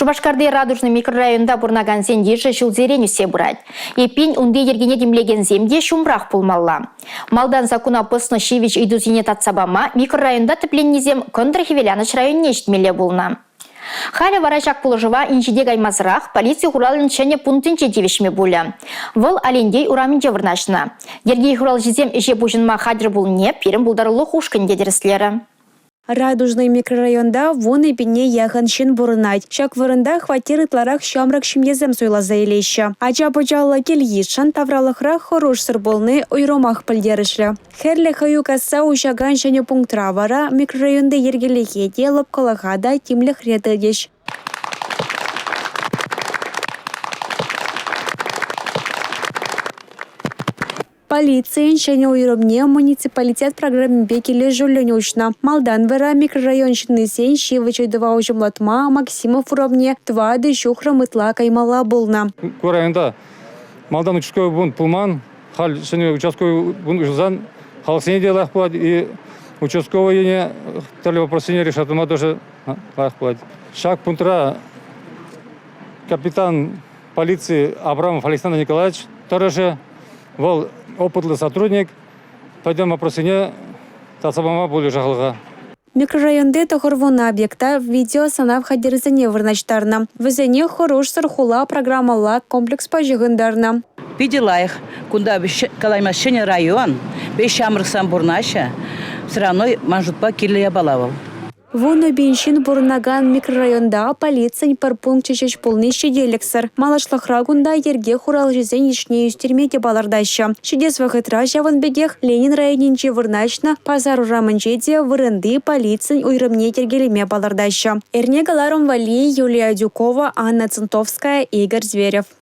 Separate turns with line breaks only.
Шупашкарти Радужный микрорайонта пурӑнакансен йышӗ ҫулсерен ӳссе пырать. Эппин, унти йӗркене тимлекенсем те ҫумрах пулмалла. Малтан саккуна пӑснӑ ҫивӗч ыйтусене татса пама микрорайонта тӗпленнисем Кӑнтӑр-Хӗвеланӑҫ районне ҫитмелле пулнӑ. Халӗ вара ҫак пулӑшӑва инҫете каймасӑрах полици хуралӗн ҫӗнӗ пунктӗнче тивӗҫме пулӗ. Вӑл Алентей урамӗнче вырнаҫнӑ. Йӗрке хуралҫисем ӗҫе пуҫӑнма хатӗр пулнине пирӗн пултарулӑх ушкӑнӗ те тӗрӗслерӗ.
Радужный микрорайонта 10 пине яхӑн ҫын пурӑнать. Ҫак вырӑнта хваттер ытларах ҫамрӑк ҫемьесем суйласа илеҫҫӗ. Ача-пӑчаллӑ кил-йышшӑн тавралӑхра хӑрушсӑр пулни уйрӑмах пӗлтерӗшлӗ. Хӗрлӗ хӑю касса уҫакан ҫӗнӗ пунктра вара микрорайонти йӗркелӗхе те, лӑпкӑлӑха та тимлӗхре тытӗҫ. Полицийӗн ҫӗнӗ уйрӑмне муниципалитет программипе килӗшӳллӗн уҫнӑ. Малтан вара микрорайон ҫыннисен ҫивӗч ыйтӑва уҫӑмлатма Максимов урамне 4 ҫухрӑм ытла каймалла пулнӑ.
Ку районта малтан участковый пункт пулман, халь ҫӗнӗ участковый пункт уҫӑлсан халӑхсене те лайӑх пулать и участковый ене тӗрлӗ вопроссене решать тума тоже лайӑх пулать. Ҫак пунктра капитан полиции Абрамов Александр Николаевич тӑрӑшӗ. Вӑл опытлӑ сотрудник, пӗтӗм вопроссене татса пама пулӗ халӑха.
Микрорайонти 90 объекта видеосӑнав хатӗрӗсене вырнаҫтарнӑ. Вӗсене «Хӑрушсӑр хула» программӑлла комплекспа ҫыхӑнтарнӑ.
Питӗ лайӑх. Кунта калайма ҫӗнӗ район, пек ҫамрӑксем пурӑнаҫҫӗ. Все равно ман шутпа кирлӗ япала вӑл.
10 000 ҫын пурӑнакан микрорайонта полицин пӗр пункчӗ ҫеҫ пулни ҫителӗксӗр. Малашлӑхра кунта йӗрке хуралҫисен йышне ӳстерме те палӑртаҫҫӗ. Ҫитес вӑхӑтра ҫавӑн пекех Ленин районӗнче вырнаҫнӑ пасар урамӗнче те вырӑнти полицин уйрӑмне йӗркелеме палӑртаҫҫӗ. Эрне кӑларӑм валли Юлия Адюкова, Анна Центовская, Игорь Зверев.